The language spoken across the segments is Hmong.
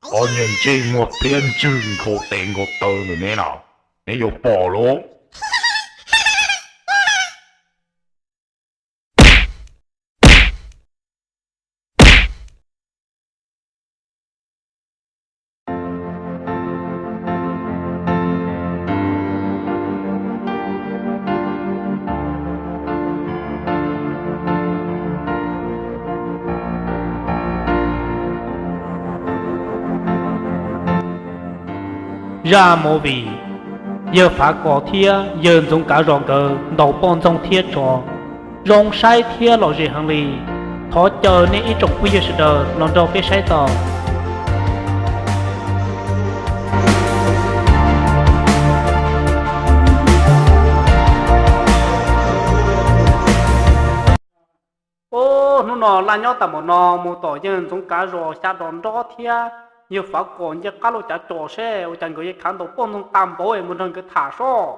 Ob niag ntsej muag pliab ntswg nkaus tes nkaus taw ntawm neb no, neb yuav pom lauj. Zaj movie, yawg Fav Kos thiab yawg Ntxoov Kav Zos nkawd ntaus poj ntxoog thiab tsov, zoo saib thiab lom zem heev li. Thov caw nej ib tsoom phooj ywg sawv daws los nrog peb saib tau. Ub, hnub no laj nyob tas npaum no mus tom yawg Ntxoov Kav Zos xya dos nrob thiab yawg Fav Kos nce qab lauj cav cos seb ua cas nkawd yuav khav ntaus poj ntxoog tag npaum es mus nrog nkawd tham soj.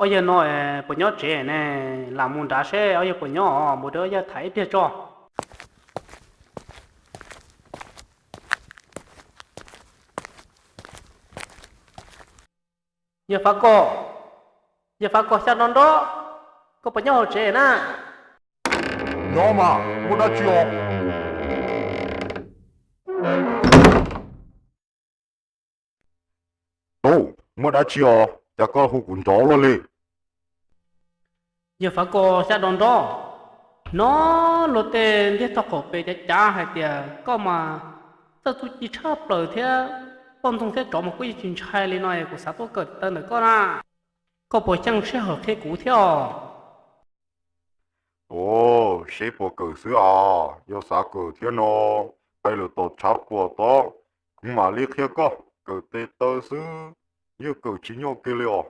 Ob yawg no puas nyob tsev ne? Lam mus nrad seb ob yawg puas nyob, mus rau ob yawg tham ib pliag tso. Yawg Fav Kos, yawg Fav Kos xya dos nrob, koj puas nyob hauv tsev na? Nyob mas, muaj dab tsi os? Tub, muaj dab tsi os, cas koj hu kuv nrov luaj li? Yawg Fav Kos xya dos nrob, hnov luag tej ntiag txog qaum pem cav cav hais tias koj mas txawj txuj ci tshaj plaws thiab, poj ntxoog thiab tsov mas kuj yeej tsis ntshai li no es kuv xav tuaj kawm taw ntawm koj na. Koj puas xyeej sij hawm qhia kuv thiab os? Ov, seb puas kawm xwb os, yog xav kawm thiab no, peb lawm tom tshav puam tod, kuv mam li qhia koj. Kawm tes taw xwb, yeej kawm tsis nyuaj kiag li os.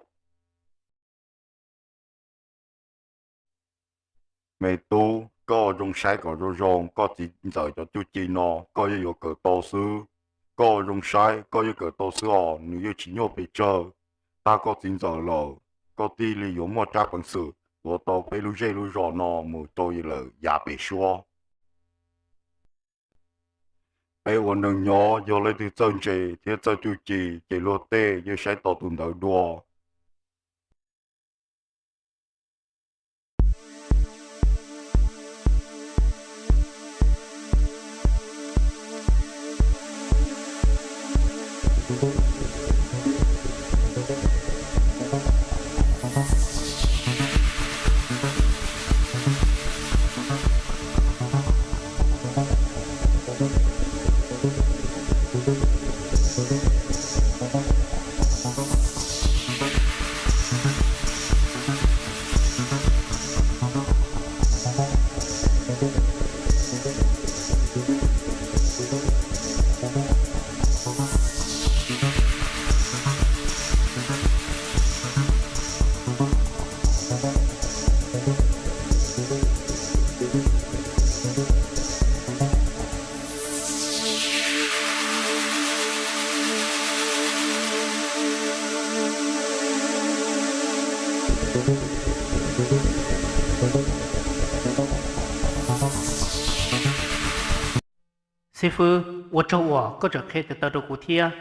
Me tub, koj ua zoo saib kom zoo zoo, koj txiv ntxawm cov txuj ci no koj yeej yuav kawm tau xwb. Koj ua zoo saib, koj yeej kawm tau xwb os, nws yeej tsis nyuaj pes tsawg. Tag koj txiv ntxawm lawm, koj thiaj li yuav muaj tsab peev xwm tuav tau peb lub zej lub zos no mus rau lawm yav pem suab. Peb ua neeg nyob, yog leej twg txawj ntse thiab txawj txuj ci ces luag tej yeej saib tau tus ntawd dua. Xib fwb, ua tsaug uas koj tseem qhia tes taw rau kuv thiab.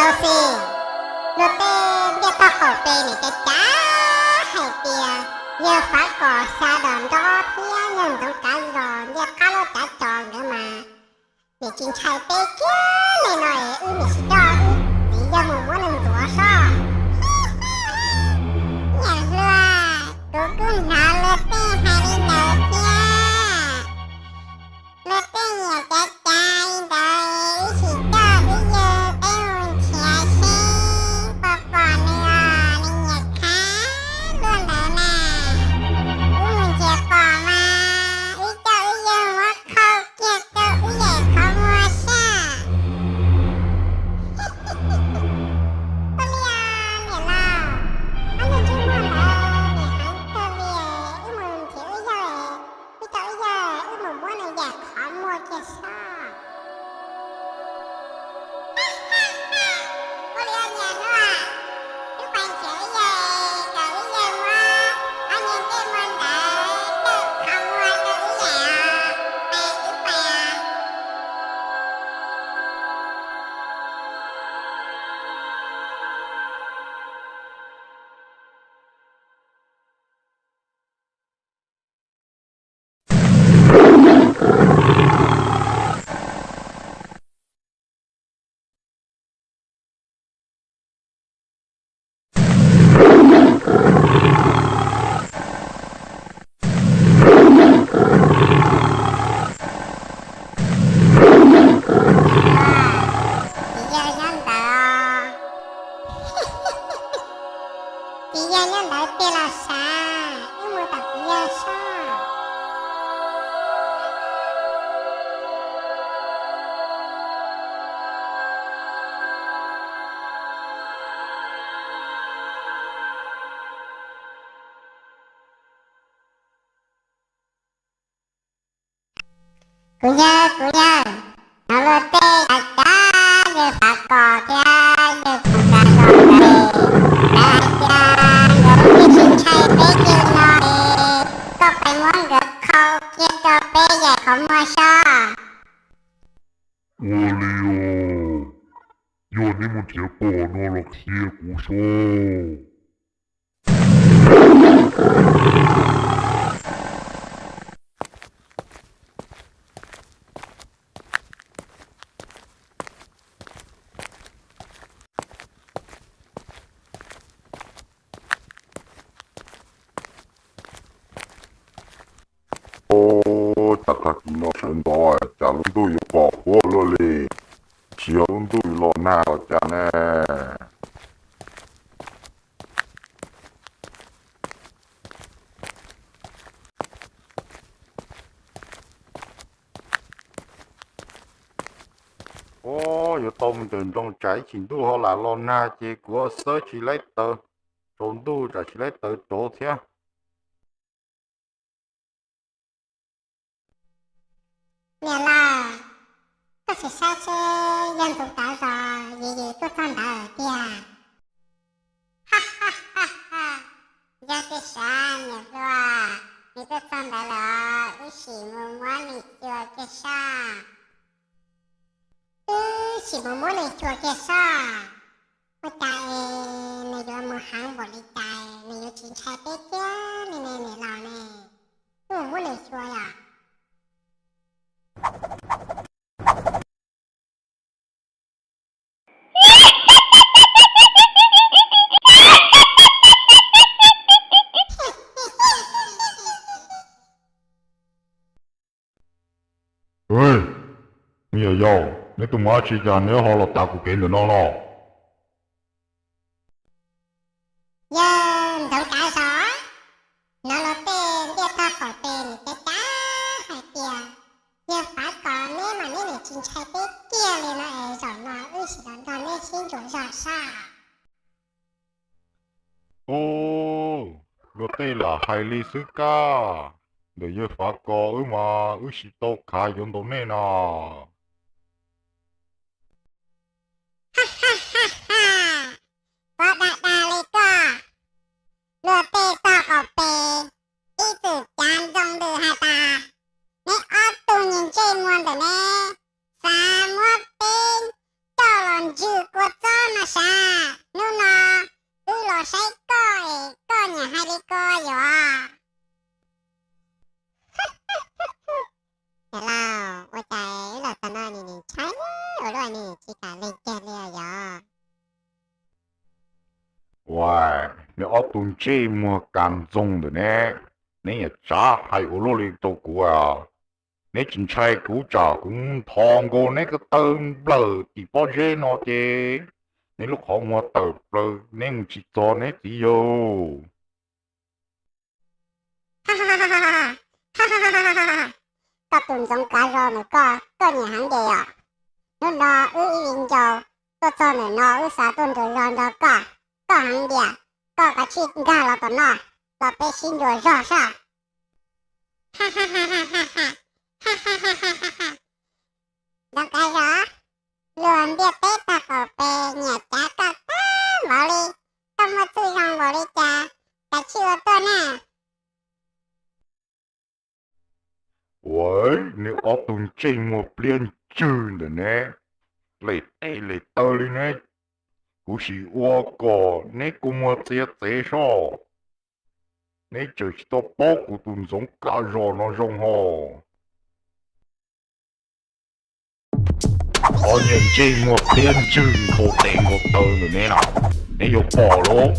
Tau xis, luag tej ntiaj teb qaum pes nim cav cav hais tias yawg Fav Kom Xya Dom Nrob thiab yawg Ntxoov Kav Zos ntiaj qab lub cav co nkawd mas nim tsis ntshai peb kiag li no es wb nim tsis coj wb txiv yawg mus muab nws ntxuav sob. Niam hluas, kuv kuj hnov luag tej hais li ntawd thiab. Luag tej nyiam cav cav li ntawd, wb sim coj wb yawg peb mus nrhiav seb puas pom nws os, nws nyiam khab luaj ntawd na. Wb mus nrhiav pom mas wb coj wb yawg muab khau kiag rau wb yawm qhov muag sab. Ua li os niam laus, ob niag ntsej muag ntawd nim heev kawg li, wb mus nrhiav wb yawg, wb coj wb yawg wb mus muab nws yawm qhov muag kiag sab. Ua li os niam hluas, wb pais nrhiav wb yawg, kom wb yawg muab ob niag ntsej muag ntawd yawm qhov muag rau wb yawm os, es wb pais os. Txiv yawg nyob ntawd, txiv yawg nyob ntawd tej los sav, wb mus tom txiv yawg sab. Kuv yawg, kuv yawg, hnov luag tej cav cav yawg Fav Kom thiab yawg Ntxoov Kav Zos ntawd, lawv hais tias nkawd twb tsis ntshai peb kiag no es koj pais muab nkawd khau kiag rau peb yawm qhov muag sob. Ua li os, yog neb mus nrhiav pom no los qhia kuv sob. Ua cas tag kis no sawv ntxov cas lub ntuj yuav pom huab luaj li, tsis yog lub ntuj yuav los nag los cas ne. Ua, yuav tau mus nrawm nroos tsam ib chim ntuj ho lam los nag ces kuv xawb tsis laib taws, tsaus ntuj tsam tsis laib taws rauv thiab. Niam laus, koj sim saib seb yawg Ntxoov Kav Zos yim yim tuaj txog ntawd tiag. Yog tiag sav niam hluas, nws tuaj txog ntawd lawm, wb sim mus muab nws xyuas kiag sab. Wb sim mus muab nws xyuas kiag sab. Ua cas es nws yuav mus heev npaum li cas, nws yuav tsis ntshai peb kiag li ne niam laus ne? Wb mus muab nws xyuas yom. Yawm yau, neb tus mus dab tsi cas neb ho los tav kuv kev ntawm no los? Yawg Ntxoov Kav Zos, hnov luag tej ntiaj teb qaum pes nim cav cav hais tias yawg Fav Kom neb mas neb nim tsis ntshai peb kiag li no es zaum no wb sim los nrog neb sib ntsuas zog sab. Ub, luag tej lam hais li xwb kab, ntawm yawg Fav Kom wb mas wb tsis tau khav yuav ntaus nej no. Pov dag dag li koj, luag tej tog qaum pes ib txwm cav ntsoov lwm hais tas neb ob tug niag ntsej muag ntawm neb xav muab peb coj los ntswg kua txob no Qhov no nws ntshai ua luaj, nws tsis kam lees kiag li yog. Uas, neb ob tug ntsej muag kas ntxoog ntawm ne, neb niam tsav hais ua luaj li rau kuv. Neb tsis ntshai kuv tsam kuv nthos nkaus neb ko taw nplawm tim pob zeb no ces neb lub qhov muag tawm plaws neb mus tsis txog neb txiv yawg. Koj tus ntxoov kav zos ntawm koj, koj nyiam heev tiag yom? Hnub no wb ib viv ncaus tuaj txog ntawm no wb xav tuaj nrug zog nrog koj, koj heev tiag, koj kav tsij nkag los tom no, los peb sib nrug zog sab. Ntxoov kav zos, luag ntiaj teb tag qaum pes nyiam cav koj tag npaum li, koj muaj txuj zoo npaum li cas, kav tsij ua tuaj na. Uas, neb ob tug ntsej muag pliab ntswg ntawm ne, lem tes lem taw li ne, kuv sim ua kom neb kua muag txiav txev soj. Neb tseem tsis tau paub kuv tus ntxoov kav zos no zoo hos. Ob niag ntsej muag pliab ntswg nkaus tes nkaus taw ntawm neb na, neb yuav pom lauj.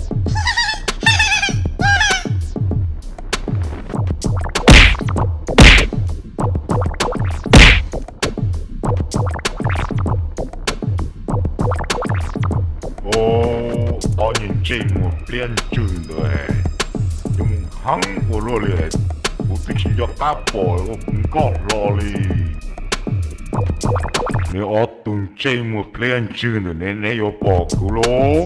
Ob niag ntsej muag pliab ntswg ntawd, yuav mus heev ua luaj li, kuv twb tsis nco qab pom ua kuv nkauj hlo li. Neb ob tug ntsej muag pliab ntswg ntawm ne, neb yuav pom kuv lauj.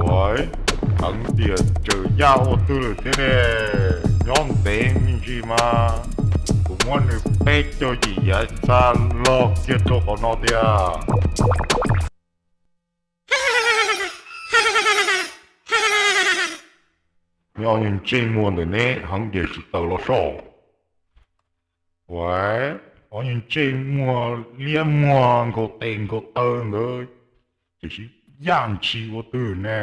Uas, heev tiag, tsaws yaj ua twg lawm thiab ne? Nyob ntev me ntsis mas kuv muab nws peb caug yim yav txha log kiag rau qhov no tiag. Nyob ntsej muag ntawm neb heev tiag, tsis tawm los soj. Uas, ob niag ntsej muag liab muag nkaus tes nkaus taw ntawd, tiam sis yaj ntshis ua twg ne?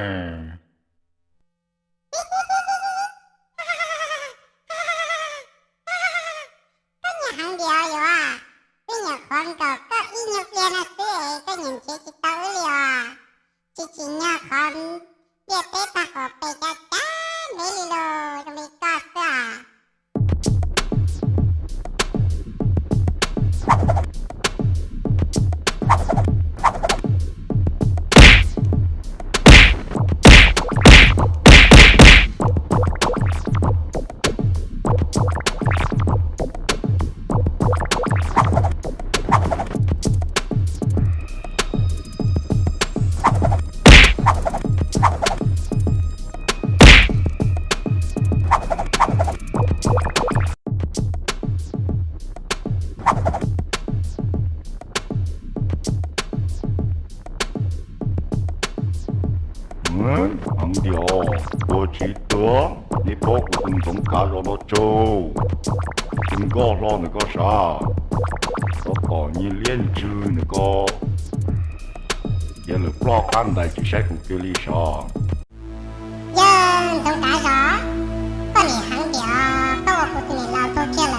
Koj nyiam heev tiag yom? Wb nyuam qhuav nkaum koj ib nyuag pliag no xwb es koj nyiam nrhiav tsis tau wb li os. Tsis tsim nyog qhov ntiaj teb tag qaum pes cav cav neb li los zoo li koj xwb os. Heev tiag, tuag tsis tuag, neb paub kuv tus ntxoov kav zos no tsaug. Tus nkauj hlo ntawm ko sav, xov tom nyiag liab ntswg ntawm ko, cia lawm ploj qab ntais tsis saib kuv kiag li sav. Yawg ntxoov kav zos, koj nim heev tiag, koj ua kuv tus niam laus tuag kiag